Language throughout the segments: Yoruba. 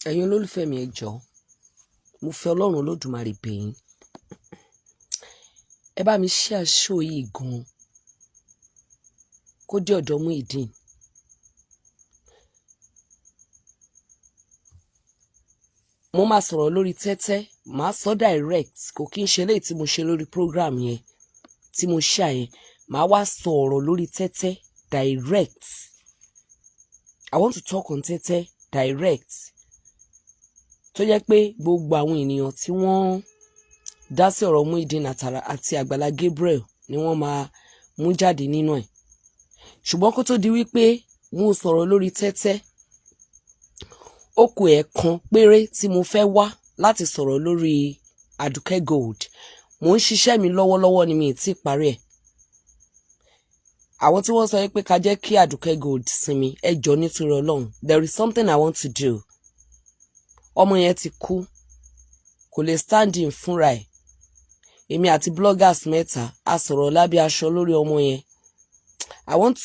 Ẹ̀yin olólùfẹ́ mi, ẹ jọ̀ọ́, mo fẹ́ Ọlọ́run Olódùmarè bẹ̀ yín, ẹ bá mi share show yìí gan-an kó dé ọ̀dọ̀ Muyideen. Mo máa sọ̀rọ̀ lórí tẹ́tẹ́, màá sọ direct, kò kí n ṣe eléyìí tí mo ṣe lórí program yẹn tí mo share yẹn. Màá wá sọ ọ̀rọ̀ lórí tẹ́tẹ́ direct. I want to talk on tẹ́tẹ́ direct, tó jẹ́ pé gbogbo àwọn ènìyàn tí wọ́n dá sí ọ̀rọ̀ Muyideen àti Àgbàlá Gabriel ni wọ́n máa mú jáde nínú ẹ̀. Ṣùgbọ́n kó tó di wípé mo sọ̀rọ̀ lórí tẹ́tẹ́, ó kù ẹ̀ẹ̀kan péré tí mo fẹ́ wá láti sọ̀rọ̀ lórí Àdùkẹ́ Gold. Mò ń ṣiṣẹ́ mi lọ́wọ́lọ́wọ́ ni, mi ì tí ì parí ẹ̀. Àwọn tí wọ́n sọ pé ká jẹ́ kí Àdùkẹ́ Gold sinmi, ẹ jọ̀ọ́, nítorí Ọlọ́run, there is something I want to do. Ọmọ yẹn ti kú, kò lè stand in fúnra ẹ̀. Èmi àti bloggers mẹ́ta a sọ̀rọ̀ lábẹ́ aṣọ lórí ọmọ yẹn. I want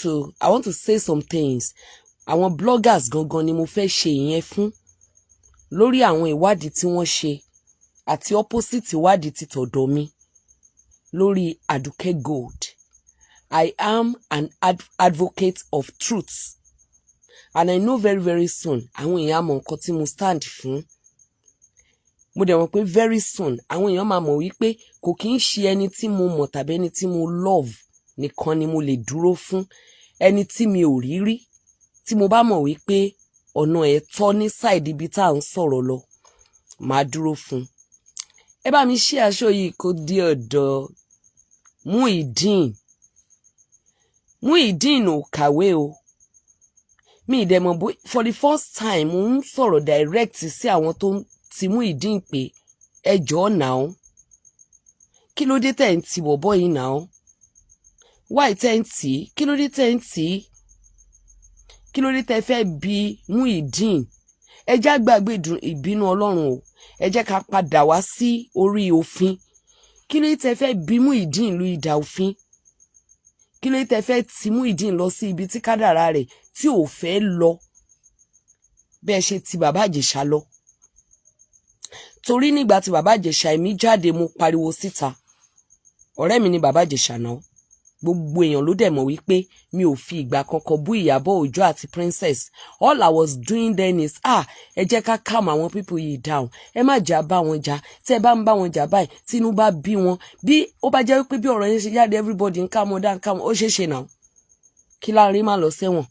to say some things. Àwọn bloggers gangan ni mo fẹ́ ṣe ìyẹn fún, lórí àwọn ìwádìí tí wọ́n ṣe àti opposite ìwádìí ti tọ̀dọ̀ mi lórí Àdùkẹ́ Gold. I am an advocate of truth and I know very very soon àwọn èèyàn á mọ nǹkan tí mo stand fún. Mo dẹ̀ mọ̀ pé very soon àwọn èèyàn máa mọ̀ wípé kò kí ń ṣe ẹni tí mo mọ̀ tàbí ẹni tí mo love nìkan ni mo lè dúró fún. Ẹni tí mi ò rí rí, tí mo bá mọ̀ wípé ọ̀nà ẹ̀ tọ́ ní side ibi tá à ń sọ̀rọ̀ lọ, màá dúró fún un. Ẹ bá mi ṣí aṣọ yìí kó dé ọ̀dọ̀ Muyideen. Muyideen ò kàwé o, mi ì dẹ̀ mọ̀ bó. For the first time, mo ń sọ̀rọ̀ direct sí àwọn tó ti Muyideen pé ẹ jọ̀ọ́ náà, kí ló dé tẹ̀ ń ti bọ̀bọ́ yìí náà? Why tẹ̀ ń tì í? Kí ló dé tẹ̀ ń tì í? Kí ló dé tẹ̀ fẹ́ bi Muyideen? Ẹ já gbàgbé ìbínú Ọlọ́run o, ẹ jẹ́ ká padà wá sí orí òfin. Kí ló dé tẹ̀ fẹ́ bi Muyideen lu ìdà òfin? Kí ló dé tẹ̀ fẹ́ ti Muyideen lọ sí ibi tí kádàrá rẹ̀ tí ò fẹ́ lọ, bẹ́ẹ̀ ṣe ti Bàbá Ìjẹ̀ṣà lọ? Torí nígbà tí Bàbá Ìjẹ̀ṣà, èmi jáde, mo pariwo síta. Ọ̀rẹ́ mi ni Bàbá Ìjẹ̀ṣà náà, gbogbo èèyàn ló dẹ̀ mọ̀ wípé mi ò fi ìgbà kankan bú Ìyábọ̀ Òjó àti Princess. All I was doing then is, ah, ẹ jẹ́ ká calm àwọn people yìí down, ẹ má jà bá wọn jà. Tẹ́ ẹ bá ń bá wọn jà báyìí, tínú bá bí wọn, bí ó bá jẹ́ wípé bí ọ̀rọ̀ yẹn ṣe jáde, everybody ń calm down, calm, ó ṣeé ṣe náà kí Láàrin má lọ sẹ́wọ̀n.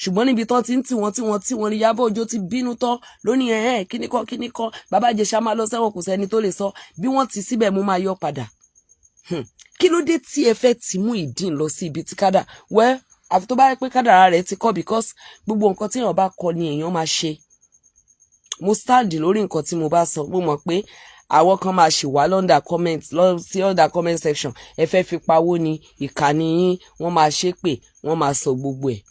Ṣùgbọ́n níbi tán ti ń tì wọ́n tí wọ́n tí wọ́n ní Ìyábọ̀ Òjó ti bínú tán lónìí. Ẹ̀ ẹ́ kíní kọ́ kíní kọ́, Bàbá Ìjẹ̀ṣà máa lọ sẹ́wọ̀n, kò sẹ́ni tó lè sọ bí wọ́n ti síbẹ̀, mo máa yọ padà. Kí ló dé tí ẹ fẹ́ ti Muyideen lọ sí ibi tí kádà wẹ́? Àfi tó bá yẹ pé kádàrá rẹ̀ ti kọ́, because gbogbo nǹkan tí èèyàn bá kọ ni èèyàn máa ṣe. Mo stand lórí nǹkan tí mo bá sọ. Mo mọ̀ pé àwọn kan máa ṣì wá l'under comment, lọ sí under comment section, ẹ fẹ́ fi pawó ni, ìkànnì yín, wọ́n máa ṣépè, wọ́n máa sọ gbogbo ẹ̀.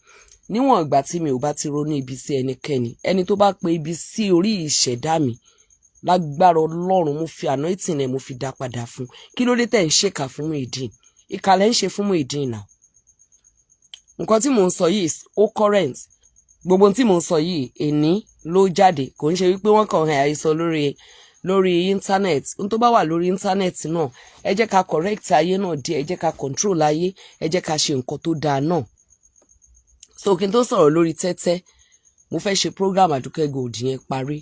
Níwọ̀n ìgbà tí mi ò bá ti ronú ibi sí ẹnikẹ́ni, ẹni tó bá pe ibi sí orí ìṣẹ̀dá mi, lágbára Ọlọ́run, mo fi anointing ẹ̀, mo fi dá padà fún. Kí ló dé tẹ̀ ń ṣèkà fún Muyideen? Ìkà lẹ́ ń ṣe fún Muyideen náà. Nǹkan tí mò ń sọ yìí, ó current. Gbogbo tí mò ń sọ yìí, èní ló jáde, kò ń ṣe wípé wọ́n kàn hàn àìsọ lórí internet. N tó bá wà lórí internet náà, ẹ jẹ́ ká correct ayé náà díẹ̀, ẹ jẹ́ ká control ayé, ẹ jẹ́ ká ṣe nǹkan tó dáa náà. So kí n tó sọ̀rọ̀ lórí tẹ́tẹ́, mo fẹ́ ṣe program Àdùkẹ́ Gold yẹn parí,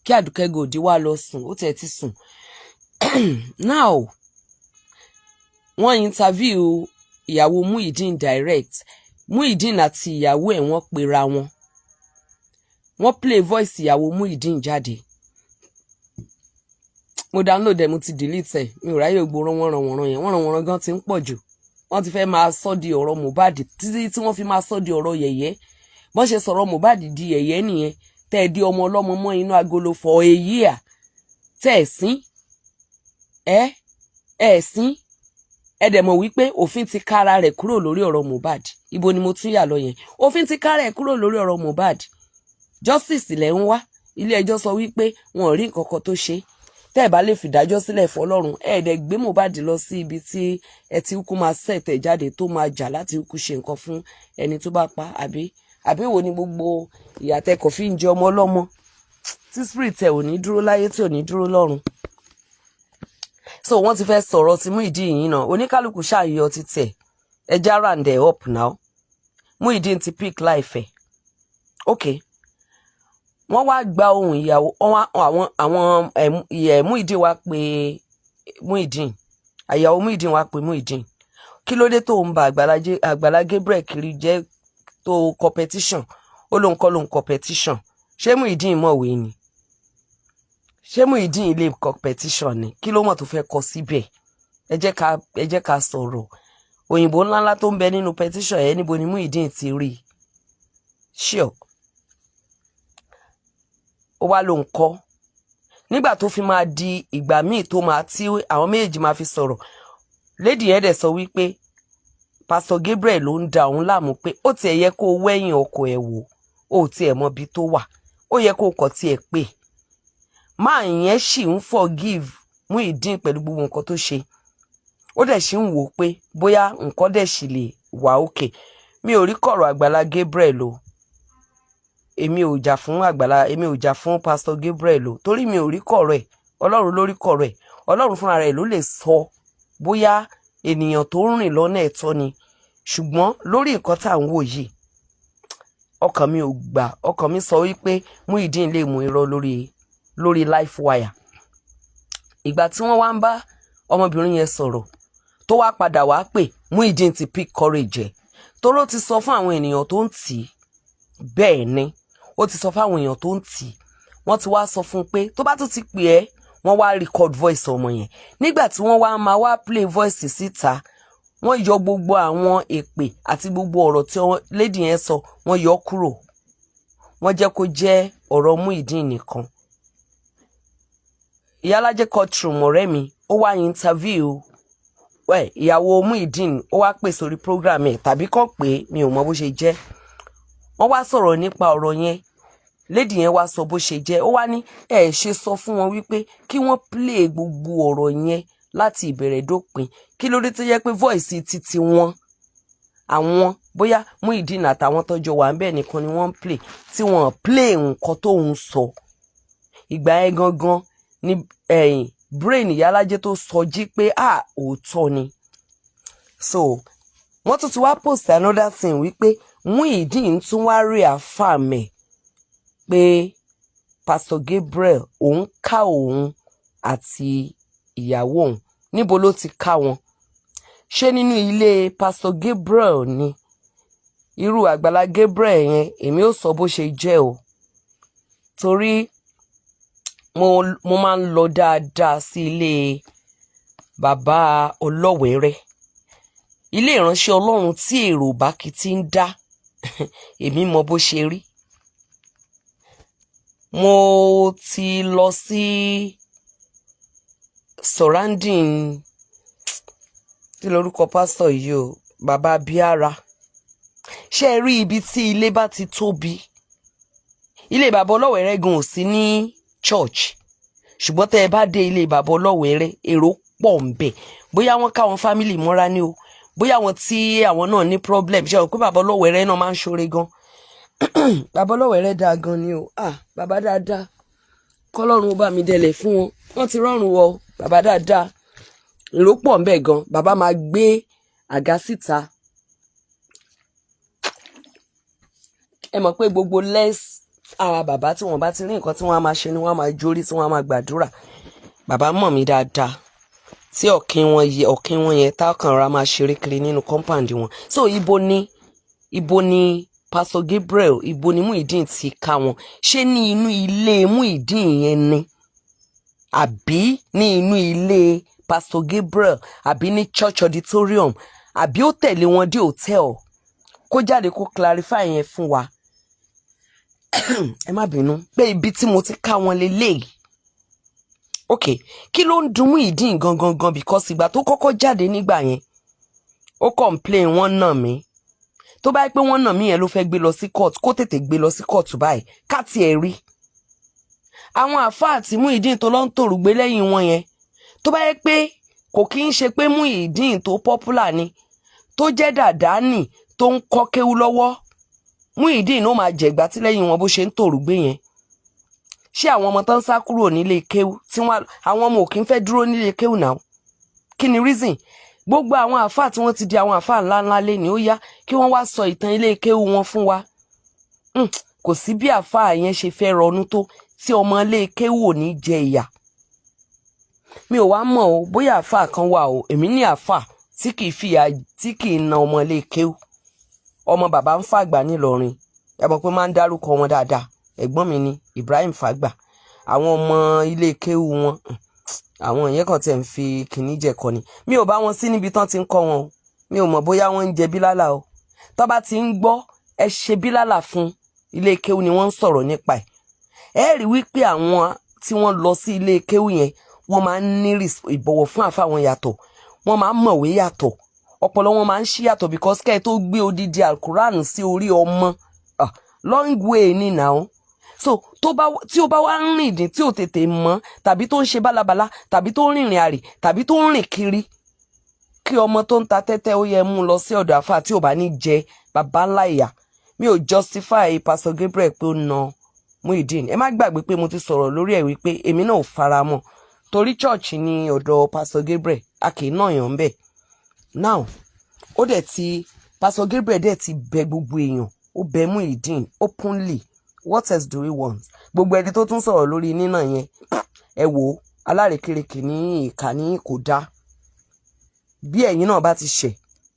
kí Àdùkẹ́ Gold wá lọ sùn, ó tẹ̀ ti sùn. Now, wọ́n interview ìyàwó Muyideen direct. Muyideen àti ìyàwó ẹ̀, wọ́n pera wọn, wọ́n play voice ìyàwó Muyideen jáde. Mo download ẹ̀, mo ti delete ẹ̀, mi ò ráyè gbòòrò wọ́nranwọ̀nran yẹn. Wọ́nranwọ̀nran gan ti ń pọ̀ jù. Wọ́n ti fẹ́ máa sọ di ọ̀rọ̀ Mohbad títí tí wọ́n fi máa sọ di ọ̀rọ̀ yẹ̀yẹ́. Bọ́n ṣe sọ̀rọ̀ Mohbad di yẹ̀yẹ́ nìyẹn. Tẹ́ ẹ di ọmọ ọlọ́mọ mọ́ inú agolo for a year, tẹ́ ẹ sín, ẹ ẹ sín, ẹ dẹ̀ mọ̀ wípé òfin ti kára rẹ̀ kúrò lórí ọ̀rọ̀ Mohbad. Ibo ni mo tún yà lọ yẹn? Òfin ti kára ẹ̀ kúrò lórí ọ̀rọ̀ Mohbad. Justice lẹ̀ ń wá. Ilé ẹjọ́ sọ wípé wọn ò rí nǹkan kan tó ṣe. Tẹ́ ẹ bá lè fìdájọ́ sílẹ̀ fọlọ́run, ẹ dẹ̀ gbé Mohbad lọ sí ibi tí ẹ ti kú, máa set ẹ̀ jáde, tó máa jà láti kú ṣe nǹkan fún ẹni tó bá pa. Àbí wo ni gbogbo ìyàtẹ̀kọ̀ fi ń jẹ ọmọ ọlọ́mọ tí Tí spirit ẹ̀ ò ní dúró láyé, tí ò ní dúró lọ́run. So wọ́n ti fẹ́ sọ̀rọ̀ ti Muyideen yìí náà. Oníkálukú ṣàyọ títẹ̀. Ẹ já round ẹ̀ up now. Muyideen ti pick life ẹ̀. Okay, wọ́n wá gba ohun ìyàwó àwọn Muyideen, wá pé Muyideen, àyàwó Muyideen wá pé Muyideen, kí ló dé tó ń ba Àgbàlá Gabriel kiri jẹ́ tó competition? Ó lóun kọ́ lóun competition. Ṣé Muyideen mọ̀wé ni? Ṣé Muyideen lè competition ni? Kí ló mọ̀ tó fẹ́ kọ síbẹ̀? Ẹ jẹ́ ká sọ̀rọ̀ òyìnbó ńláńlá tó ń bẹ nínú petition yẹn. Níbo ni Muyideen ti rí i? Sure, ó wá lóun kọ́. Nígbà tó fi máa di ìgbà míì tó máa tí àwọn méjèèjì máa fi sọ̀rọ̀, lady yẹn dẹ̀ sọ wípé Pastor Gabriel ló ń da òun láàmú, pé ó tiẹ̀ yẹ kó wẹ́yìn ọkọ ẹ̀ wò, ó tiẹ̀ mọ ibi tó wà, ó yẹ kó kọ̀ tiẹ̀ pé máa yẹn sì ń forgive Muyideen pẹ̀lú gbogbo nǹkan tó ṣe. Ó dẹ̀ sì ń wò ó pé bóyá nǹkan dẹ̀ sì lè wà òkè. Mi ò rí kọ̀rọ̀ Àgbàlá Gabriel o. Èmi ò jà fún Àgbàlá, èmi ò jà fún Pastor Gabriel o, torí mi ò rí kọ̀rọ̀ ẹ̀. Ọlọ́run ló rí kọ̀rọ̀ ẹ̀. Ọlọ́run fúnra rẹ̀ ló lè sọ bóyá ènìyàn tó ń rìn lọ́nà ẹ̀tọ́ ni. Ṣùgbọ́n lórí nǹkan tá à ń wò yìí, ọkàn mi ò gbà. Ọkàn mi sọ wípé Muyideen lè mú irọ́ lórí live wire. Ìgbà tí wọ́n wá ń bá ọmọbìnrin yẹn sọ̀rọ̀, tó wá padà wá pè, Muyideen ti pick courage ẹ̀, toró ti sọ fún àwọn ènìyàn tó ń tì í. Bẹ́ẹ̀ ni, ó ti sọ fáwọn èèyàn tó ń tì í. Wọ́n ti wá sọ fún un pé tó bá tún ti pè ẹ́, wọ́n wá record voice ọmọ yẹn. Nígbà tí wọ́n wá máa wá play voice síta, wọ́n yọ gbogbo àwọn èpè àti gbogbo ọ̀rọ̀ tí lady yẹn sọ, wọ́n yọ kúrò. Wọ́n jẹ́ kó jẹ́ ọ̀rọ̀ Muyideen nìkan. Ìyálájẹ courtroom, ọ̀rẹ́ mi, ó wá interview ẹ ìyàwó Muyideen. Ó wá pè sórí program ẹ̀ tàbí kàn pé, mi ò mọ bó ṣe jẹ́. Wọ́n wá sọ̀rọ̀ nípa ọ̀rọ̀ yẹn. Lady yẹn wá sọ bó ṣe jẹ́. Ó wá ní ẹ ṣe sọ fún wọn wípé kí wọ́n play gbogbo ọ̀rọ̀ yẹn láti ìbẹ̀rẹ̀ dópin. Kí ló dé tó yẹ pé voice títí wọn, àwọn bóyá Muyideen àtàwọn tọ́jọ́ wà ń bẹ̀ nìkan ni wọ́n ń play, tí wọ́n play nǹkan tó ń sọ? Ìgbà yẹn gangan ni ẹ̀yìn brain ìyálájẹ́ tó sọ jí pé, ah, òótọ́ ni. So wọ́n tún ti wá post another thing wípé Muyideen tún wá rí àfàmì ẹ̀ pé Pastor Gabriel òun ká òun àti ìyàwó òun. Níbo ló ti ká wọn? Ṣé nínú ilé Pastor Gabriel ni? Irú Àgbàlá Gabriel yẹn, èmi ò sọ bó ṣe jẹ́ o, torí mo máa ń lọ dáadáa sí ilé bàbá Ọlọ́wẹ̀rẹ́, ilé ìránṣẹ́ Ọlọ́run tí èrò bá kì í ti ń dá. Èmi mọ bó ṣe rí. Mo ti lọ sí surrounding, kí lorúkọ pásítọ̀ yìí o, bàbá Bíára. Ṣé ẹ rí ibi tí ilé bá ti tóbi? Ilé bàbá Ọlọ́wẹ̀rẹ́ gan ò sí ní church, ṣùgbọ́n tẹ́ ẹ bá dé ilé bàbá Ọlọ́wẹ̀rẹ́, èrò pọ̀ ń bẹ̀. Bóyá wọ́n káwọn family mọ́ra ní o, bóyá àwọn tí àwọn náà ní problem. Ṣe o pé bàbá Ọlọ́wẹ̀rẹ́ náà máa ń ṣoore gan? Bàbá Ọlọ́wẹ̀rẹ́ dáa gan ni o. Ah, bàbá dáadáa, kọ́lọ́run ó bá mi dẹlẹ̀ fún wọn. Wọ́n ti rọrùn wọ bàbá dáadáa. Èrò pọ̀ ń bẹ̀ gan. Bàbá máa gbé àga síta. Ẹ mọ̀ pé gbogbo less àwa bàbá, tí wọ́n bá ti rí nǹkan tí wọ́n á máa ṣe ni wọ́n á máa jórí, tí wọ́n á máa gbàdúrà. Bàbá mọ̀ mí dáadáa, tí ọ̀kín wọn yẹ ọ̀kín wọn yẹn táwọn ra máa ṣeré kiri nínú compound wọn. So ibo ni Pastor Gabriel, ibo ni Muyideen ti ká wọn? Ṣé ní inú ilé Muyideen yẹn ni, àbí ní inú ilé Pastor Gabriel, àbí ní church auditorium, àbí ó tẹ̀lé wọn dé hotel? Kó jáde kó clarify yẹn fún wa. Ẹ má bínú pé ibi tí mo ti ká wọn leléyìí. Ok, kí ló ń dùn Muyideen gangan gan? Because ìgbà tó kọ́kọ́ jáde nígbà yẹn, ó complain, wọ́n nà mí. Tó bá yẹ pé wọ́n nà mí yẹn ló fẹ́ gbé lọ sí court, kó tètè gbé lọ sí court báyìí, ká tiẹ̀ rí àwọn àáfàá tí Muyideen tó lọ ń tòrùgbé lẹ́yìn wọn yẹn. Tó bá yẹ pé kò kí ń ṣe pé Muyideen tó popular ni, tó jẹ́ dàdánì tó ń kọ́ kéwú lọ́wọ́, Muyideen ó máa jẹ̀gbá tí lẹ́yìn wọn bó ṣe ń tòrùgbé yẹn. Ṣé àwọn ọmọ tó ń sá kúrò nílé kéwú tí wọ́n, àwọn ọmọ ò kí ń fẹ́ dúró nílé kéwú náà? Kí ni reason? Gbogbo àwọn àáfàá tí wọ́n ti di àwọn àáfàá ńláńlá lé ní, ó yá, kí wọ́n wá sọ ìtàn ilé kéwú wọn fún wa. Kò sí bí àáfàá yẹn ṣe fẹ́ ronú tó tí ọmọ ilé kéwú ò ní jẹ ìyà. Mi ò wá mọ̀ o, bóyá àáfàá kan wà o. Èmi ní àáfàá tí kì í fìyà, tí kì í na ọmọ ilé kéwú. Ọmọ bàbá ń fàgbà nílọrin, ẹ mọ̀ pé máa ń dárúkọ wọn dáadáa. Ẹ̀gbọ́n mi ni Ibrahim Fàgbà. Àwọn ọmọ ilé kéwú wọn, àwọn yẹn kàn tiẹ̀ ń fi kìnní jẹ̀kọ ni. Mi ò bá wọn sí níbi tán ti ń kọ́ wọn o. Mi ò mọ̀ bóyá wọ́n ń jẹ bílálà o. Tó bá ti ń gbọ́ ẹ ṣe bílálà fún ilé kéwú ni wọ́n ń sọ̀rọ̀ nípa ẹ̀. Ẹ rí wípé àwọn tí wọ́n lọ sí ilé kéwú yẹn, wọ́n máa ń ní ìbọ̀wọ̀ fún àfa wọn yàtọ̀, wọ́n máa ń mọ̀wé yàtọ̀, ọpọlọ wọn máa ń ṣí yàtọ̀, because kẹ́ ẹ tó gbé odidi Alquran sí orí ọmọ, ah, long way ni now. So tó bá tí ó bá wá ń rìn dín tí ò tètè mọ̀, tàbí tó ń ṣe bálabàla, tàbí tó ń rìnrìn àrè, tàbí tó ń rìn kiri, kí ọmọ tó ń ta tẹ́tẹ́, ó yẹ mú lọ sí ọ̀dọ̀ àfa tí ò bá ní jẹ bàbá ńlá ìyà. Mi ò justify Pastor Gabriel pé ó na Muyideen. Ẹ má gbàgbé pé mo ti sọ̀rọ̀ lórí ẹ̀ wípé èmi náà ò fara mọ́, torí church ní ọ̀dọ̀ Pastor Gabriel, a kì í nàyàn ń bẹ̀. Now, ó dẹ̀ ti, Pastor Gabriel dẹ̀ ti bẹ gbogbo èèyàn, ó bẹ Muyideen openly. What else do we want? Gbogbo ẹni tó tún sọ̀rọ̀ lórí nínà yẹn, ẹ wò ó, alárekereke ní ìkà ní kò dáa. Bí ẹ̀yin náà bá ti ṣẹ̀,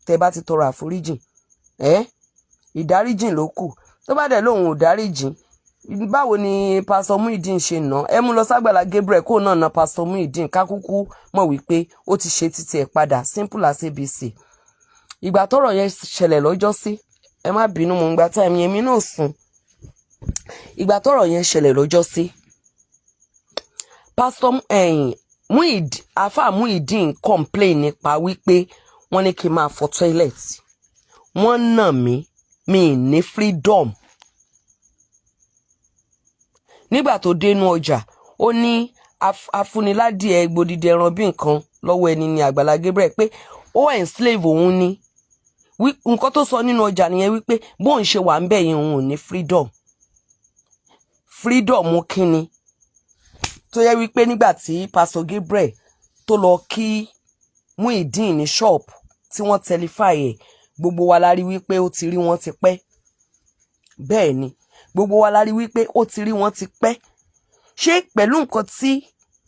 tẹ́ bá ti tọrọ àforíjìn, ẹ́ ìdáríjìn ló kù. Tó bá dẹ̀ lóun ò dáríjìn, báwo ni Pastor Muyideen ṣe nà? Ẹ mú lọ ságbàlá Gabriel, kó náà na Pastor Muyideen, kákúkú mọ̀ wípé ó ti ṣe títí ẹ̀ padà. Simple as ABC. Ìgbà tọ́rọ̀ yẹn ṣẹlẹ̀ lọ́jọ́ sí, ẹ má bínú, mo ń gba time yẹn, mi náà sùn. Ìgbà tọ́rọ̀ yẹn ṣẹlẹ̀ lọ́jọ́ sí, Pastor ẹ̀yìn Muid, afa Muyideen complain nípa wípé wọ́n ní kí n máa fọ toilet, wọ́n nà mí, mi ní freedom. Nígbà tó dénú ọjà, ó ní afúniládìẹ gbòdìdì ẹran bí nǹkan lọ́wọ́ ẹni ní Àgbàlá Gabriel, pé ó enslave òun ni. Nǹkan tó sọ nínú ọjà nìyẹn, wípé bóun ṣe wà ń bẹ̀ yẹn, òun ò ní freedom. Freedom kínni? Tó yẹ wípé nígbà tí Pastor Gabriel tó lọ kí Muyideen ní shop tí wọ́n tẹlifáì ẹ̀, gbogbo wa la rí wípé ó ti rí wọn ti pẹ́. Bẹ́ẹ̀ ni, gbogbo wa la rí wípé ó ti rí wọn ti pẹ́. Ṣé pẹ̀lú nǹkan tí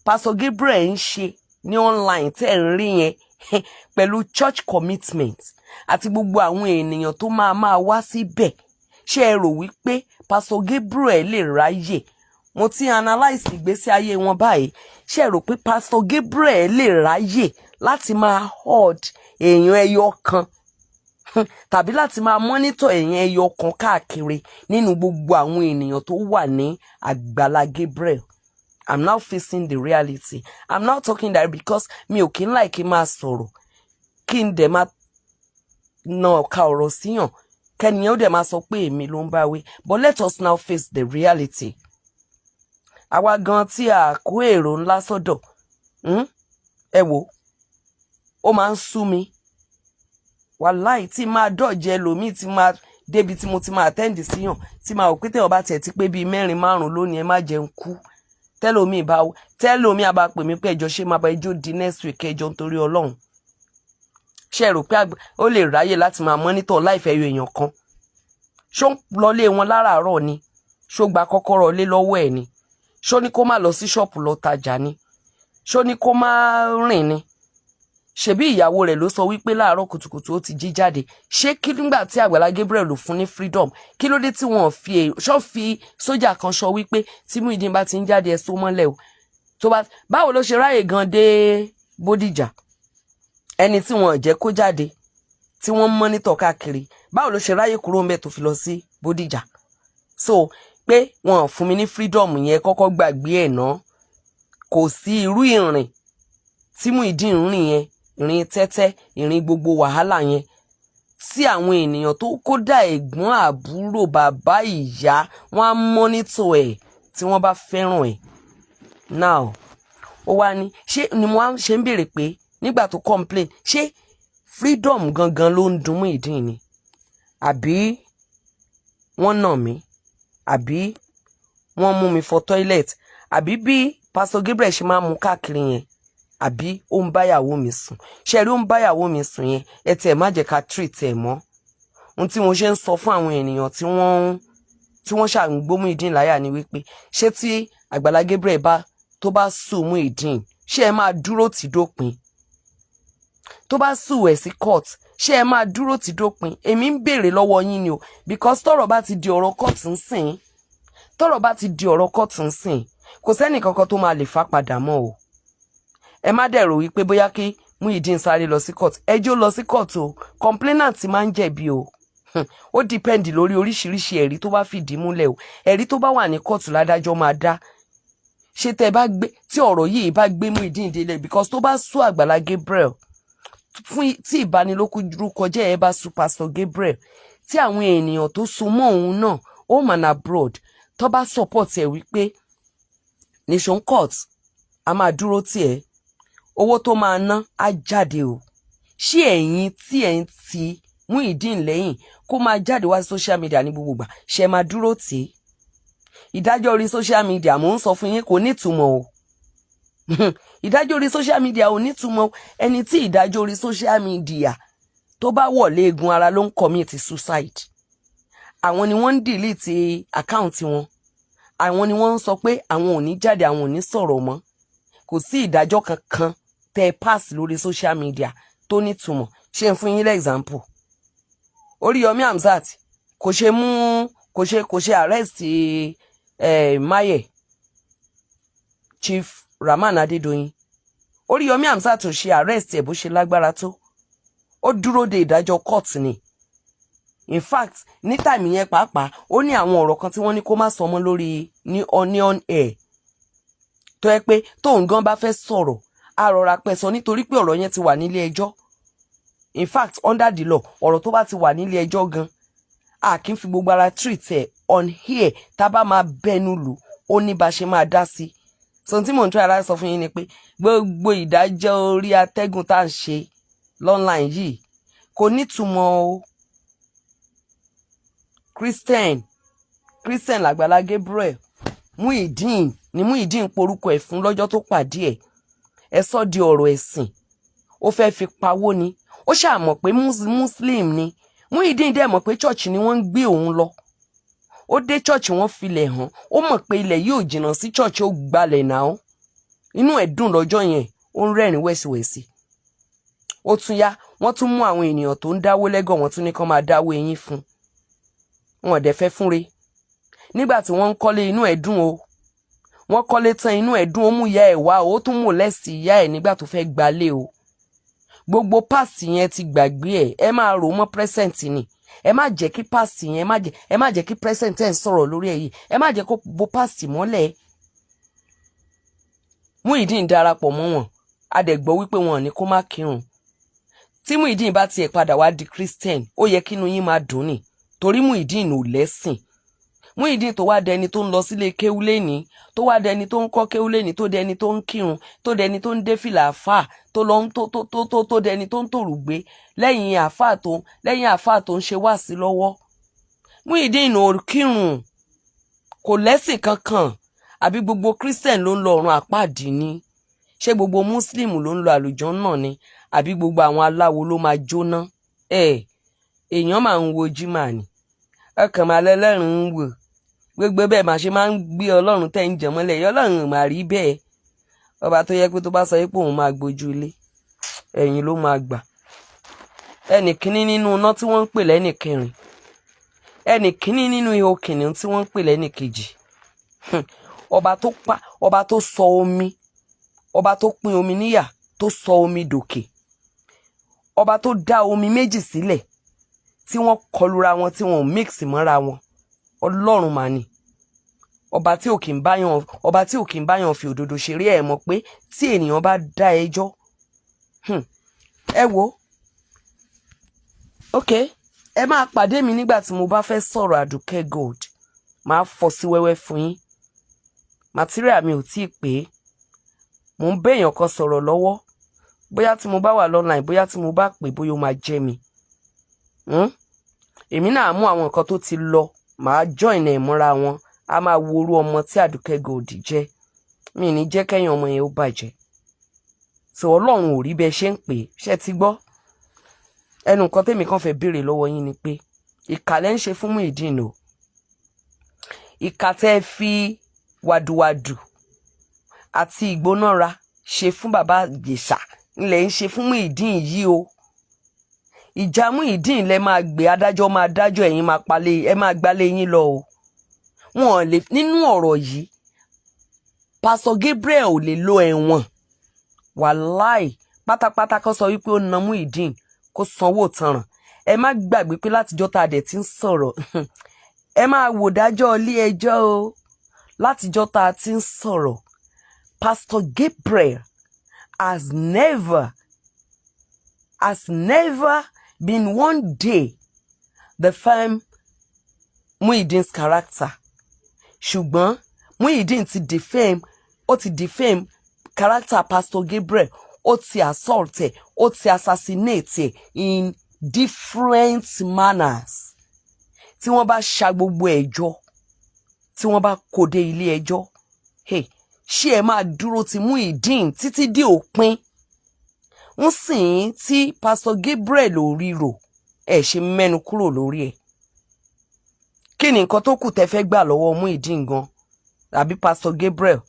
Pastor Gabriel ń ṣe ní online tẹ́ ẹ̀ ń rí yẹn, pẹ̀lú church commitment àti gbogbo àwọn ènìyàn tó máa máa wá síbẹ̀, ṣé ẹ rò wípé Pastor Gabriel lè ráyè? Mo ti analyse ìgbésí ayé wọn báyìí. Ṣé ẹ rò pé Pastor Gabriel lè ráyè láti máa hold èèyàn ẹyọ kan, tàbí láti máa monitor èèyàn ẹyọ kan káàkiri nínú gbogbo àwọn ènìyàn tó wà ní Àgbàlá Gabriel? I'm now facing the reality. I'm now talking that because mi ò kí ń láì kí n máa sọ̀rọ̀, kí n dẹ̀ máa na ọ̀ka ọ̀rọ̀ síyàn, kẹ́niyàn ó dẹ̀ máa sọ pé èmi ló ń bá wí. But let us now face the reality. Àwa gan tí a kó èrò ńlá sọ́dọ̀, Ẹ wò ó, máa ń sú mi wàláì tí máa dọ̀jẹ́ ẹlòmíì, tí máa débi tí mo ti máa attend síyàn, tí máa wò pé tẹ̀wọ́n bá tiẹ̀ ti pé bíi mẹ́rin márùn-ún lónìí, ẹ má jẹun kú. Tẹ́lòmíì bá tẹ́lòmíì á bá pè mí pé ẹjọ́, ṣé máa bá ẹjọ́ di next week, ẹjọ́ nítorí Ọlọ́run. Ṣe rò pé ó lè ráyè láti máa monitor láìfẹ́ yọ èèyàn kan? Ṣó ń lọlé wọn láràárọ̀ ni? Ṣó gba kọ́kọ́rọ́ lé lọ́wọ́ ẹ̀ ni? Ṣó ní kó má lọ sí ṣọ́ọ̀pù lọ tajà ni? Ṣó ní kó má rìn ni? Ṣebí ìyàwó rẹ̀ ló sọ wípé láàárọ̀ kùtùkùtù ó ti jí jáde. Ṣé kí nígbà tí Àgbàlá Gabriel lò fún ní freedom, kí ló dé tí wọ́n fi ṣọ́ fi sójà kan sọ wípé tí Muyideen bá ti ń jáde, ẹ so mọ́lẹ̀ o? Tó bá báwo ló ṣe ráyè gan dé Bódìjà? Ẹni tí wọ́n jẹ́ kó jáde, tí wọ́n monitor káàkiri, báwo ló ṣe ráyè kúrò ńbẹ̀ tó fi lọ sí Bódìjà? So pé wọ́n fún mi ní freedom yẹn, kọ́kọ́ gbàgbé ẹ̀ ná. Kò sí irú ìrìn tí Muyideen rìn yẹn, ìrìn tẹ́tẹ́, ìrìn gbogbo wàhálà yẹn sí àwọn ènìyàn tó kódà ẹ̀gbọ́n, àbúrò, bàbá, ìyá wọn á monitor ẹ̀ tí wọ́n bá fẹ́ràn ẹ̀. Now, ó wá ní ṣé ni mo á ṣe ń béèrè pé nígbà tó complain, ṣé freedom gangan ló ń dùn Muyideen ni, àbí wọ́n nà mí, àbí wọ́n mú mi fọ toilet? Àbí bí Pastor Gabriel ṣe máa ń mú káàkiri yẹn, àbí ó ń báyàwó mi sùn? Ṣe rí, ó ń báyàwó mi sùn yẹn, ẹ tiẹ̀ má jẹ́ ká treat ẹ̀ mọ́. Ohun tí mo ṣe ń sọ fún àwọn ènìyàn tí wọ́n ṣàǹgbó Muyideen láyà ni wípé, ṣé tí Àgbàlá Gabriel bá tó bá sue Muyideen, ṣé ẹ máa dúró tì dópin? Tó bá sue ẹ̀ sí court, ṣé ẹ máa dúró tì dópin? Èmi ń béèrè lọ́wọ́ yín ni o, because tọ́rọ̀ bá ti di ọ̀rọ̀ court ń sìn, tọ́rọ̀ bá ti di ọ̀rọ̀ court ń sìn, kò sẹ́nì kankan tó máa lè fà padà mọ́ o. Ẹ má dẹ̀ rò wípé bóyá kí Muyideen sáré lọ sí court. Ẹjọ́ lọ sí court o, complainant máa ń jẹ̀bi o. Ó depend lórí oríṣiríṣi ẹ̀rí tó bá fìdí múlẹ̀ o. Ẹ̀rí tó bá wà ní kóòtù ládájọ́ máa dá. Ṣé tẹ́ bá gbé tí ọ̀rọ̀ yìí bá gbé Muyideen délẹ̀, because tó bá sue Àgbàlá Gabriel fún tí ìbanilórúkọjẹ́ ẹ bá sue Pastor Gabriel, tí àwọn ènìyàn tó so mọ́ òun náà, home and abroad, tó bá support ẹ̀ wípé nation court, a máa dúró tì ẹ́, owó tó máa ná á jáde o. Ṣé ẹ̀yin tí ẹ̀ ń ti Muyideen lẹ́yìn kó máa jáde wá sí social media ní gbogbo ìgbà, ṣe máa dúró tì í? Ìdájọ́ orí social media, mò ń sọ fún yín, kò nítumọ̀ o. Ìdájọ́ orí social media ò nítumọ̀. Ẹni tí ìdájọ́ orí social media tó bá wọ̀ léegun ara ló ń commit suicide. Àwọn ni wọ́n ń delete account wọn, àwọn ni wọ́n ń sọ pé àwọn ò ní jáde, àwọn ò ní sọ̀rọ̀ mọ́. Kò sí ìdájọ́ kankan tẹ́ ẹ pass lórí social media tó nítumọ̀. Ṣé n fún yín lẹ́ example? Oríyọmí Hamzat kò ṣe mú, kò ṣe arrest Maye Chief Rahman Adédoyin. Oríyọmí Hamzat ò ṣe arrest ẹ̀ bó ṣe lágbára tó. Ó dúró de ìdájọ́ court ni. In fact, ní time yẹn pàápàá, ó ní àwọn ọ̀rọ̀ kan tí wọ́n ní kó má sọ mọ́ lórí ní on air, tó yẹ pé tóun gan bá fẹ́ sọ̀rọ̀, á rọra pẹ́ sọ, nítorí pé ọ̀rọ̀ yẹn ti wà nílé ẹjọ́. In fact, under the law, ọ̀rọ̀ tó bá ti wà nílé ẹjọ́ gan, a kì í fi gbogbo ara treat ẹ̀ on here. Tá a bá máa bẹnu lù, ó ní bá ṣe máa dá sí. So tí mò ń try láti sọ fún yín ni pé gbogbo ìdájọ́ orí atẹ́gùn tá à ń ṣe online yìí kò nítumọ̀ o. Christian làgbàlá Gabriel. Muyideen ni Muyideen porúkọ ẹ̀ fún lọ́jọ́ tó pàdé ẹ̀. Ẹ sọ di ọ̀rọ̀ ẹ̀sìn, ó fẹ́ fi pawó ni. Ó ṣáà mọ̀ pé Muslim ni Muyideen, dẹ̀ mọ̀ pé church ni wọ́n ń gbé òun lọ. Ó dé church, wọ́n filẹ̀ hàn. Ó mọ̀ pé ilẹ̀ yóò jìnnà sí church, ó gbalẹ̀ náà. Inú ẹ̀ dùn lọ́jọ́ yẹn, ó ń rẹ́rìn wẹ̀sìwẹ̀sì. Ó tún yá, wọ́n tún mú àwọn ènìyàn tó ń dáwó lẹ́gọ̀, wọ́n tún ní kán máa dáwó eyín fún wọn. Ò dẹ̀ fẹ́ fúnre. Nígbà tí wọ́n ń kọ́lé, inú ẹ̀ dùn o. Wọ́n kọ́lé tán, inú ẹ̀ dùn, ó mú ìyá ẹ̀ wá, ó tún mú lẹ́sì ìyá ẹ̀ nígbà tó fẹ́ gbalé o. Gbogbo past yẹn ti gbàgbé ẹ̀. Ẹ máa rò mọ́ present ni. Ẹ má jẹ́ kí past yẹn, ẹ má jẹ́ kí present ẹ̀ ń sọ̀rọ̀ lórí ẹ̀ yìí, ẹ má jẹ́ kó bo past mọ́lẹ̀. Muyideen darapọ̀ mọ́ wọn, a dẹ̀ gbọ́ wípé wọn ò ní kó má kírun. Tí Muyideen bá tiẹ̀ padà wá di Christian, ó yẹ kínú yín máa dùn ní, torí Muyideen ò lẹ́sìn. Muyideen tó wá dẹni tó ń lọ sílé kéwú lẹ́ni, tó wá dẹni tó ń kọ́ kéwú lẹ́ni, tó dẹni tó ń kírun, tó dẹni tó ń dé fìlà àfà, tó lọ ń tó tó tó tó dẹni tó ń tòrùgbé lẹ́yìn àfà, tó lẹ́yìn àfà tó ń ṣe wáàsí lọ́wọ́. Muyideen ò kírun, kò lẹ́sìn kankan. Àbí gbogbo Christian ló ń lọ ọ̀run àpáàdì ni? Ṣé gbogbo Muslim ló ń lọ àlùjànnà ni? Àbí gbogbo àwọn aláwo ló máa jóná? Ẹ èèyàn máa ń wo jimá ni, ọkàn máa lẹ́lẹ́rìn ń wò. Gbogbo bẹ́ẹ̀ máa ṣe máa ń gbé Ọlọ́run tẹ́ ń jẹ mọ́lẹ̀ yìí, Ọlọ́run máa rí bẹ́ẹ̀. Ọba tó yẹ pé tó bá sọ pé òun máa gbójú ilé, ẹ̀yìn ló máa gbà. Ẹnì kíní nínú iná tí wọ́n ń pè lẹ́nì kẹrin, ẹnì kíní nínú ihò kìnìún tí wọ́n ń pè lẹ́nì kejì, ọba tó pa, ọba tó sọ omi, ọba tó pín omi níyà, tó sọ omi dòkè, ọba tó dá omi méjì sílẹ̀ tí wọ́n kọlura wọn, tí wọ́n ò mix mọ́ra wọn, Ọlọ́run mà ní. Ọba tí ò kì í báyàn fi òdodo ṣeré. Ẹ̀ mọ̀ pé tí ènìyàn bá dá ẹjọ́, ẹ wo, ok, ẹ máa pàdé mi nígbà tí mo bá fẹ́ sọ̀rọ̀ Àdùkẹ́ Gold. Máa fọ́ sí wẹ́wẹ́ fún yín. Material mi ò tíì pé. Mò ń béèyàn kan sọ̀rọ̀ lọ́wọ́. Bóyá tí mo bá wà online, bóyá tí mo bá pè, bóyá ó máa jẹ́ mi. Èmi náà mú àwọn nǹkan tó ti lọ, màá join ẹ̀ mọ́ra wọn, a máa wo orú ọmọ tí Àdùkẹ́ Gold jẹ́. Mi ní jẹ́ kẹ́yìn ọmọ yẹn ó bàjẹ́. So Ọlọ́run ò rí bẹ́ẹ̀ ṣe ń pè é. Ṣé ti gbọ́? Ẹnu nǹkan tèmi kàn fẹ́ béèrè lọ́wọ́ yín ni pé ìkà lẹ́ ń ṣe fún Muyideen o. Ìkà tẹ́ ẹ fi wàdùwàdù àti ìgbónára ṣe fún Bàbá Ìjẹ̀ṣà ńlẹ̀ ń ṣe fún Muyideen yìí o. Ìjà Muyideen lẹ máa gbé, adájọ́ máa dájọ́, ẹ̀yin máa palẹ̀, ẹ máa gbálé yín lọ o. Wọn lè nínú ọ̀rọ̀ yìí, Pastor Gabriel ò lè lo ẹ̀wọ̀n, wàláì, pátápátá. Kó sọ wípé ó na Muyideen, kó sanwó tanràn. Ẹ má gbàgbé pé látijọ́ tá a dẹ̀ ti ń sọ̀rọ̀, ẹ máa wò dájọ́ ilé ẹjọ́ o. Látijọ́ tá a ti ń sọ̀rọ̀, Pastor Gabriel has never been one day defame Muyideen's character, ṣùgbọ́n Muyideen ti defame, ó ti defame character Pastor Gabriel, ó ti assault ẹ̀, ó ti assassinate ẹ̀ in different manners. Tí wọ́n bá ṣa gbogbo ẹ̀ jọ, tí wọ́n bá kó dé ilé ẹjọ́, hey, ṣé ẹ máa dúró ti Muyideen títí dé òpin? Ń sìn tí Pastor Gabriel ò ríro, ẹ ṣe mẹ́nu kúrò lórí ẹ̀. Kí ni nǹkan tó kù tẹ́ fẹ́ gbà lọ́wọ́ Muyideen gan àbí Pastor Gabriel?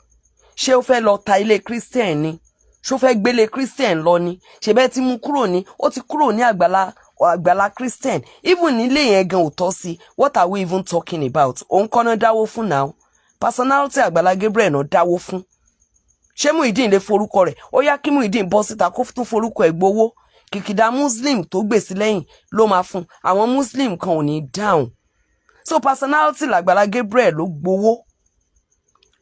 Ṣé ó fẹ́ lọ ta ilé Christian ni? Ṣó fẹ́ gbélé Christian lọ ni? Ṣe bẹ́ẹ̀ ti mú kúrò ní, ó ti kúrò ní àgbàlá Christian. Even nílé yẹn gan ò tọ́ sí. What are we even talking about? Òun kọ́ náà dáwó fún now, personality Àgbàlá Gabriel náà dáwó fún. Ṣé Muyideen lè forúkọ rẹ̀? Ó yá, kí Muyideen bọ́ síta kó tún forúkọ ẹ̀ gbowó. Kìkìdá Muslim tó gbèsè lẹ́yìn ló máa fún. Àwọn Muslim kan ò ní dáhùn. So personality làgbàlá Gabriel ló gbowó.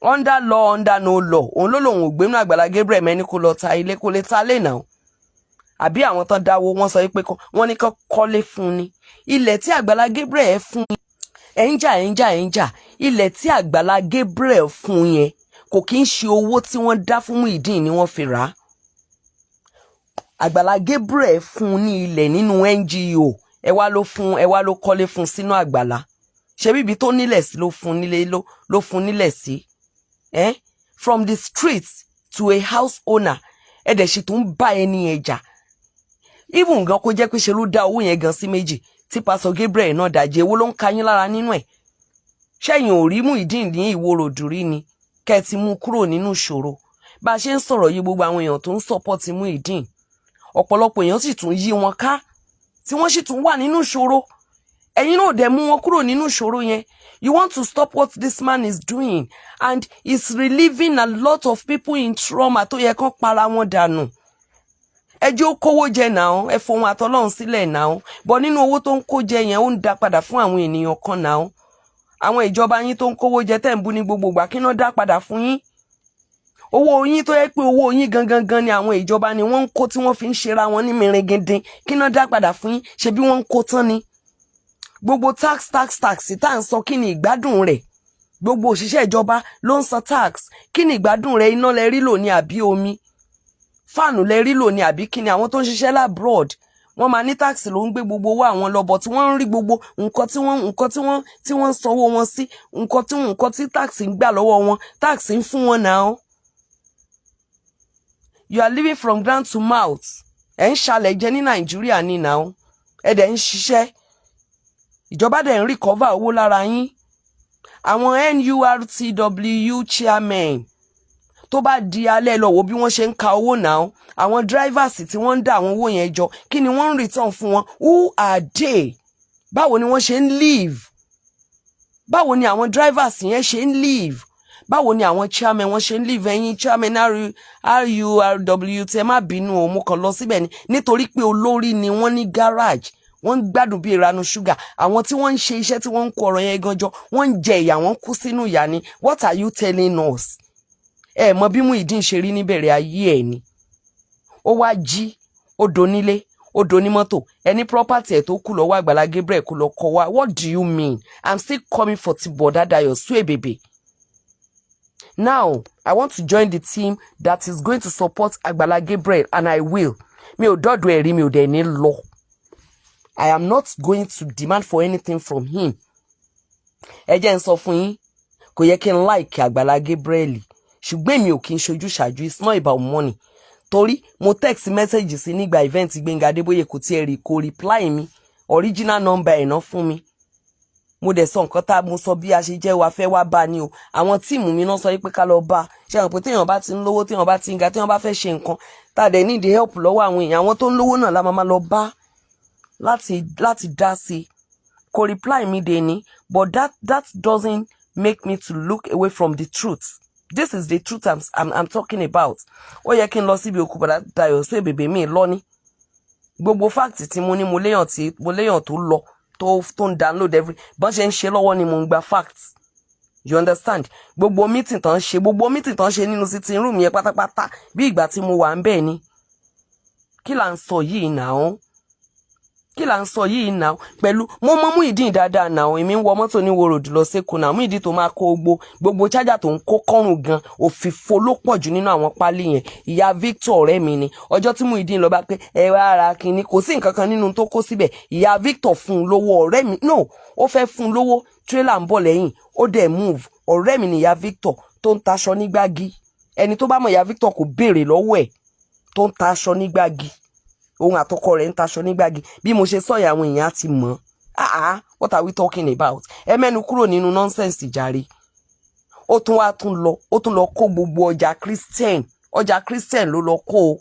Under law, under no law, òun ló lòun ò gbénú Àgbàlá Gabriel mẹ́ni kó lọ ta ilé, kó lè ta lé náà. Àbí àwọn tán dáwó, wọ́n sọ pé wọ́n ní kó kọ́lé fún ni. Ilẹ̀ tí Àgbàlá Gabriel fún, ẹ̀ ń jà, ẹ̀ ń jà, ẹ̀ ń jà. Ilẹ̀ tí Àgbàlá Gabriel fún yẹn, kò kí ń ṣe owó tí wọ́n dá fún Muyideen ni wọ́n fi rà á. Àgbàlá Gabriel fún ní ilẹ̀ nínú NGO. Ẹ wá ló fún, ẹ wá ló kọ́lé fún sínú àgbàlá. Ṣé bíbi tó nílẹ̀ sí ló fún nílé, ló fún nílẹ̀ sí? Eh? From the streets to a house owner, ẹ dẹ̀ sì tún bá ẹni yẹn jà. Even gan kó jẹ́ pé ṣe ló dá owó yẹn gan sí méjì tí Pastor Gabriel náà dàjẹ́, owó ló ń ka yín lára nínú ẹ̀. Ṣẹ́yìn ò rí Muyideen ní ìwòròdú rí ni kẹ́ ẹ ti mú kúrò nínú ìṣòro. Bá a ṣe ń sọ̀rọ̀ yìí, gbogbo àwọn èèyàn tó ń support Muyideen, ọ̀pọ̀lọpọ̀ èèyàn sì tún yí wọn ká tí wọ́n sì tún wà nínú ìṣòro. Ẹ̀yin náà dẹ̀ mú wọn kúrò nínú ìṣòro yẹn. You want to stop what this man is doing, and he's relieving a lot of people in trauma tó yẹ kán para wọn dànù. Ẹ jẹ́ ó kówó jẹ náà, ẹ fohun àtọlọ́run sílẹ̀ náà bọ̀. Nínú owó tó ń kó jẹ yẹn, ó ń dá padà fún àwọn ènìyàn kan náà. Àwọn ìjọba yín tó ń kówó jẹ tẹ́ ń bú ní gbogbo ìgbà, kí náà dá padà fún yín? Owó yín tó yẹ pé owó yín gangan gan ni àwọn ìjọba ni wọ́n ń kó tí wọ́n fi ń ṣera wọn ní mìrìngìndín, kí náà dá padà fún yín? Ṣe bí wọ́n ń kó tán ni? Gbogbo tax, tax, tax tá à ń sọ, kí ni ìgbádùn rẹ̀? Gbogbo òṣìṣẹ́ ìjọba ló ń san tax. Kí ni ìgbádùn rẹ̀? Iná lẹ rí lò ní àbí omi? Fan lẹ rí lò ní àbí kí ni? Àwọn tó ń ṣiṣẹ́ l'abroad, wọ́n máa ní tax ló ń gbé gbogbo owó àwọn lọ́bọ̀ tí wọ́n ń rí, gbogbo nǹkan tí wọ́n ń sanwó wọn sí, nǹkan tí tax ń gbà lọ́wọ́ wọn, tax ń fún wọn náà. You are living from ground to mouth. Ẹ̀ ń ṣalẹ̀ jẹ ní Nàìjíríà ní náà. Ẹ̀ dẹ̀ ń ṣiṣẹ́, ìjọba dẹ̀ ń recover owó lára yín. Àwọn NURTW chairman, tó bá di alẹ́, lọ wo bí wọ́n ṣe ń ka owó náà. Àwọn drivers tí wọ́n ń dá àwọn owó yẹn jọ, kí ni wọ́n ń return fún wọn? Who are they? Báwo ni wọ́n ṣe ń live? Báwo ni àwọn drivers yẹn ṣe ń live? Báwo ni àwọn chairman wọn ṣe ń live? Ẹ̀yin chairman RURW, tẹ má bínú o, mo kàn lọ síbẹ̀ ni nítorí pé olórí ni wọ́n ní garage, wọ́n ń gbádùn bí ìranu ṣúgà. Àwọn tí wọ́n ń ṣe iṣẹ́ tí wọ́n ń kó ọ̀rọ̀ yẹn gan jọ, wọ́n ń jẹ ìyà, wọ́n kú sínú ìyà ni. What are you telling us? Ẹ mọ bí Muyideen ṣe rí níbẹ̀rẹ̀ ayé ẹ̀ ni. Ó wá jí, ó donílé, ó donímọ́tò. Ẹni property ẹ̀ tó kù lọ́wọ́ Àgbàlá Gabriel kó lọ kọ́ wa. What do you mean? I'm still coming for ti Bọ̀dá Dayọ̀ Suebebe. Now I want to join the team that is going to support Àgbàlá Gabriel, and I will. Mi ò dọ́dọ̀ ẹ̀ rí, mi ò dẹ̀ ní lọ. I am not going to demand for anything from him. Ẹ jẹ́ n sọ fún yín, kò yẹ kí n like Àgbàlá Gabriel. Ṣùgbọ́n èmi ò kí ń ṣojú ṣáájú. It's not about money, torí mo text message sí nígbà event Gbẹ́ngà Adébóyè, kò tiẹ̀ rí, kò reply mi. Original number ẹ̀ náà fún mi. Mo dẹ̀ sọ nǹkan tá mo sọ bí a ṣe jẹ́ wa fẹ́ wá bá ni o. Àwọn team mi náà sọ pé ká lọ bá ṣe àwọn pé téèyàn bá ti ń lówó, téèyàn bá ti ń ga, téèyàn bá fẹ́ ṣe nǹkan, tá a dẹ̀ need help lọ́wọ́ àwọn èèyàn, àwọn tó ń lówó náà la máa lọ bá láti dá sí i. Kò reply mi dé ní, but that doesn't make me to look away from the truth. This is the truth I'm talking about. Ó yẹ kí n lọ síbi òkú bàdá Dayọ̀ sí èbèbè mi lọ́ní. Gbogbo fact tí mo ní, mo léèyàn tí mo léèyàn tó lọ, tó ń download every bọ́n ṣe ń ṣe lọ́wọ́ ni mo ń gba facts, you understand? Gbogbo meeting tó ń ṣe, gbogbo meeting tó ń ṣe nínú sitting room yẹn pátápátá, bí ìgbà tí mo wà ń bẹ̀ ni. Kí là ń sọ yìí náà? Kí là ń sọ yìí náà? Pẹ̀lú mo mọ Muyideen dáadáa náà. Èmi ń wọ mọ́tò ní Ìwó Road lọ sẹ́kọ̀ọ́ náà. Muyideen tó máa kó gbogbo chájà tó ń kó kọ́rùn gan, òfìfo ló pọ̀ jù nínú àwọn pálí yẹn. Ìyá Victor, ọ̀rẹ́ mi ni. Ọjọ́ tí Muyideen lọ bá pé ẹ wá ara kínní, kò sí nǹkan kan nínú tó kó síbẹ̀. Ìyá Victor fún un lówó. Ọ̀rẹ́ mi no, ó fẹ́ fún un lówó, tírélà ń bọ̀ lẹ́yìn, ó dẹ̀ move. Ọ̀rẹ́ mi ni ìyá Victor tó ń taṣọ ní Gbági. Ẹni tó bá mọ̀ ìyá Victor, kò béèrè lọ́wọ́ ẹ̀, tó ń taṣọ ní Gbági. Òun àtọkọ rẹ̀ ń taṣọ ní Gbági. Bí mo ṣe sọ yẹn, àwọn èèyàn á ti mọ̀. Ah ah, what are we talking about? Ẹ mẹ́nu kúrò nínú nonsense jàre. Ó tún wá tún lọ, ó tún lọ kó gbogbo ọjà Christian. Ọjà Christian ló lọ kó o.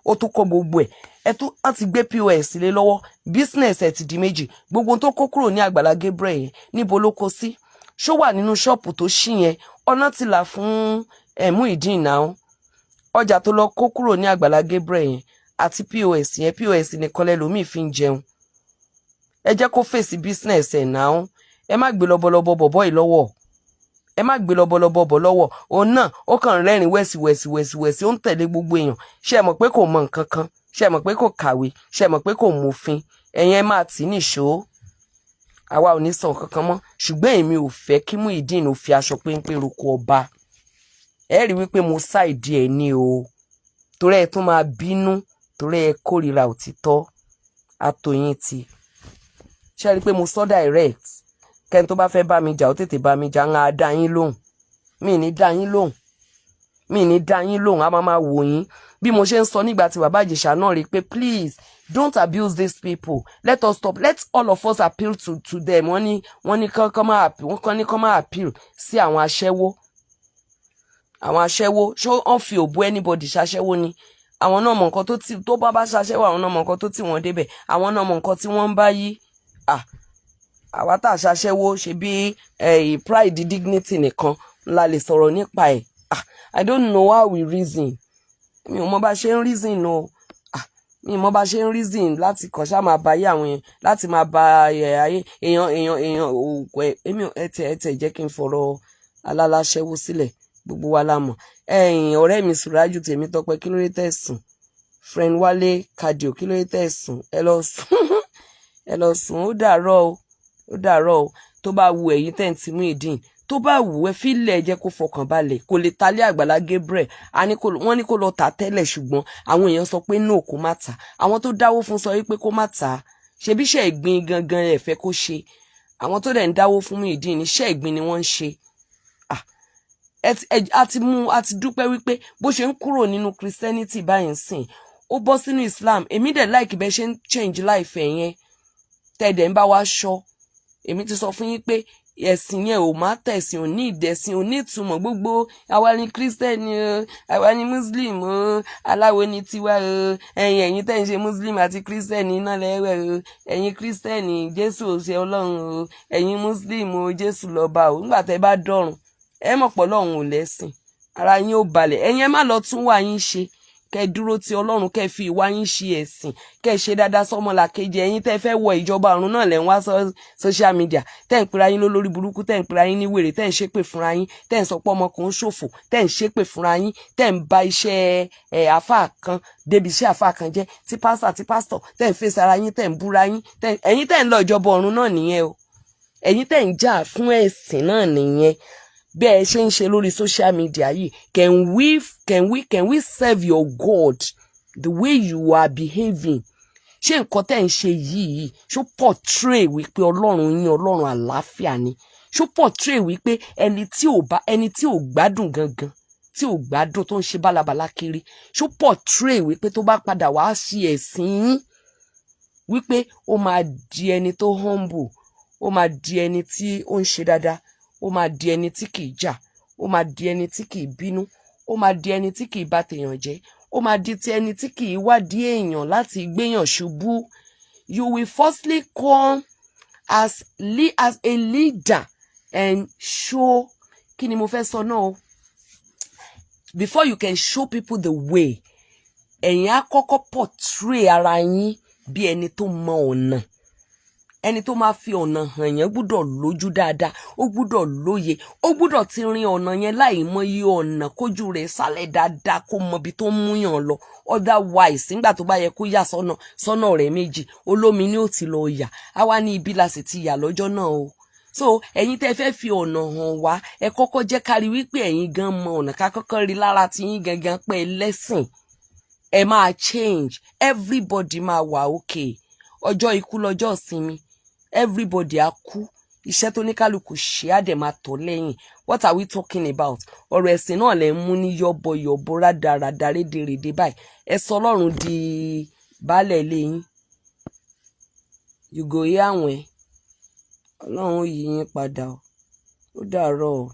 Ó tún kó gbogbo ẹ̀. Ẹ tún wọ́n ti gbé POS lé lọ́wọ́. Business ẹ̀ ti di méjì. Gbogbo tó kó kúrò ní Àgbàlá Gabriel yẹn, níbo ló kó sí? Ṣó wà nínú ṣọ́ọ̀pù tó ṣí yẹn? Ọ̀nà ti là fún Muyideen náà. Ọjà tó lọ kó kúrò ní Àgbàlá Gabriel yẹn àti POS yẹn, POS nìkan lẹ́lòmíì fi ń jẹun. Ẹ jẹ́ kó fèsì business ẹ̀ náà. Ẹ má gbé lọ́bọ̀lọ́bọ̀ bọ̀bọ̀ yìí lọ́wọ́. Ẹ má gbé lọ́bọ̀lọ́bọ̀ bọ̀ lọ́wọ́. Òun náà ó kàn rẹ́rìn wẹ̀sì wẹ̀sì wẹ̀sì wẹ̀sì, ó ń tẹ̀lé gbogbo èèyàn. Ṣé ẹ mọ̀ pé kò mọ nǹkan kan? Ṣé ẹ mọ̀ pé kò kàwé? Ṣé ẹ mọ̀ pé kò mòfin? Ẹ̀yin ẹ máa tì í nìṣó. Àwa ò ní sọ nǹkan kan mọ́, ṣùgbọ́n èmi ò fẹ́ kí Muyideen ò fi aṣọ péńpé roko ọba. Ẹ rí wípé mo ṣàìdí ẹ ní o, torí ẹ tún máa bínú, torí ẹ kórìíra òtítọ́. Àtòyìn ti ṣe rí i pé mo sọ direct. Kẹ́ni tó bá fẹ́ bá mi jà, ó tètè bá mi jà. Ń á dá yín lóhùn. Mi ní dá yín lóhùn, mi ní dá yín lóhùn. A máa máa wò yín bí mo ṣe ń sọ nígbà tí bàbá Ìjẹ̀ṣà náà rí i pé, "Please don't abuse these people. Let us stop. Let all of us appeal to them." Wọ́n ní kán máa, wọ́n kàn ní kán máa appeal sí àwọn aṣẹ́wó. Àwọn aṣẹ́wó, ṣó wọ́n fi òbú anybody ṣaṣẹ́wó ni? Àwọn náà mọ nǹkan tó ti tó bá ṣaṣẹ́wó. Àwọn náà mọ nǹkan tó tì wọ́n débẹ̀. Àwọn náà mọ nǹkan tí wọ́n ń bá yí. Àwa tá a ṣaṣẹ́wó ṣe bí pride, dignity nìkan la lè sọ̀rọ̀ nípa ẹ̀. I don't know how we reason. Mi ò mọ bá ṣe ń reason o. Mi ò mọ bá ṣe ń reason láti kàn ṣáà máa ba ayé àwọn yẹn, láti máa ba ayé èèyàn. Èmi ẹ tẹ jẹ́ kí n fọ̀rọ̀ alálàṣẹ́wó sílẹ̀. Gbogbo wa la mọ̀. Ẹ̀yin ọ̀rẹ́ mi Sùrájù Tèmítọ́pẹ́, kí ló dé tẹ̀sùn? Friend Wálé Kadio, kí ló dé tẹ̀sùn? Ẹ lọ sùn, ẹ lọ sùn. Ó dàárọ̀ o, ó dàárọ̀ o. Tó bá wu ẹ̀yin tẹ̀ ń ti Muyideen, tó bá wù ẹ́, fílẹ̀, jẹ́ kó fọkàn balẹ̀. Kò lè talé Àgbàlá Gabriel. Wọ́n ní kó lọ tà tẹ́lẹ̀, ṣùgbọ́n àwọn èèyàn sọ pé no, kó má tà. Àwọn tó dáwó fún sọ wípé kó má tà. Ṣebí iṣẹ́ ìgbín gangan ẹ̀ fẹ́ kó ṣe? Àwọn tó dẹ̀ ń dáwó fún Muyideen, iṣẹ́ ìgbín ni wọ́n ń ṣe. A ti mú, a ti dúpẹ́ wípé bó ṣe ń kúrò nínú Christianity báyìí ń sìn, ó bọ́ sínú Islam. Èmi dẹ̀ like bẹ́ẹ̀ ṣe ń change life ẹ̀ yẹn, tẹ̀dẹ̀ ń bá wa ṣọ́. Èmi ti sọ fún yín pé ẹ̀sìn yẹn ò má tẹ̀sìn, ò ní ìdẹ̀sìn, ò ní ìtumọ̀. Gbogbo àwa ni Christian o, àwa ni Muslim o, aláwo ni tiwa o. Ẹ̀yin tẹ́ ń ṣe Muslim àti Christian iná lẹ́wẹ̀ o. Ẹ̀yin Christian, Jésù ò ṣe Ọlọ́run o. Ẹ̀yin Muslim o, Jésù lọ́ba o. Nígbà tẹ́ bá dọ̀run, ẹ mọ̀ pọ̀ Ọlọ́run ò lẹ́sìn. Ara yín ó balẹ̀. Ẹ̀yin ẹ má lọ tún wà yín ṣe. Kẹ́ dúró ti Ọlọ́run, kẹ́ fi ìwà yín ṣe ẹ̀sìn, kẹ́ ṣe dáadáa sọ́mọlàkejì. Ẹ̀yin tẹ́ fẹ́ wọ ìjọba ọ̀run náà lẹ́ ń wá social media, tẹ́ ń pera yín lólórí burúkú, tẹ́ ń pera yín ní wèrè, tẹ́ ń ṣépè fúnra yín, tẹ́ ń sọ pé ọmọ kan ń ṣòfò, tẹ́ ń ṣépè fúnra yín, tẹ́ ń ba iṣẹ́ ẹ̀ àfáà kan débi iṣẹ́ àfáà kan jẹ́, tí pásítọ̀ àti pásítọ̀, tẹ́ ń fèsì ara yín, tẹ́ ń búra yín. Ẹ̀yin tẹ́ ń lọ ìjọba ọ̀run náà nìyẹn o. Ẹ̀yin tẹ́ ń jà fún ẹ̀sìn náà nìyẹn. Bí ẹ ṣe ń ṣe lórí social media yìí, can we serve your God the way you are behaving? Ṣé nǹkan tẹ́ ń ṣe yìí, ṣó portray wípé Ọlọ́run yín, Ọlọ́run àlàáfíà ni? Ṣó portray wípé ẹni tí ò bá, ẹni tí ò gbádùn gangan tí ò gbádùn, tó ń ṣe bálabàla kiri, ṣó portray wípé tó bá padà wá sí ẹ̀sìn yín, wípé ó máa di ẹni tó humble, ó máa di ẹni tí ó ń ṣe dáadáa, ó máa di ẹni tí kìí jà, ó máa di ẹni tí kìí bínú, ó máa di ẹni tí kìí bà tèèyàn jẹ́, ó máa di ti ẹni tí kìí wádìí èèyàn láti gbéyàn ṣubú? You will firstly come as a leader and show, kí ni mo fẹ́ sọ náà o, before you can show people the way, ẹ̀yin á kọ́kọ́ portray ara yín bí ẹni tó mọ ọ̀nà. Ẹni tó máa fi ọ̀nà hàn yẹn gbúdọ̀ lójú dáadáa, ó gbúdọ̀ lóye, ó gbúdọ̀ ti rin ọ̀nà yẹn láì mọyì ọ̀nà, kójú rẹ̀ sálẹ̀ dáadáa, kó mọ ibi tó ń múyàn lọ. Otherwise, nígbà tó bá yẹ kó yà sọ́nà sọ́nà rẹ̀ méjì, olómi ni ó ti lọ yà á wá ní ibi la sì ti yà lọ́jọ́ náà o. So ẹ̀yin tẹ́ fẹ́ fi ọ̀nà hàn wá, ẹ kọ́kọ́ jẹ́ ká rí wípé ẹ̀yin gan mọ ọ̀nà, ká kọ́kọ́ rí lára tí yín gangan pé lẹ́sìn ẹ máa change, everybody máa wà okay. Ọjọ́ ikú lọ́jọ́ ìsinmi, everybody á kú. Iṣẹ́ tó ní kálukú ṣe á dẹ̀ máa tọ̀ lẹ́yìn. What are we talking about? Ọ̀rọ̀ ẹ̀sìn náà lẹ̀ ń mú ní yọ́bọ̀yọ̀bọ̀, rádaràda, rédèrèdè báyìí. Ẹ sọ Ọlọ́run di baálẹ̀ ilé yín. You go hear when Ọlọ́run yí yín padà o. Ó dàárọ̀ o.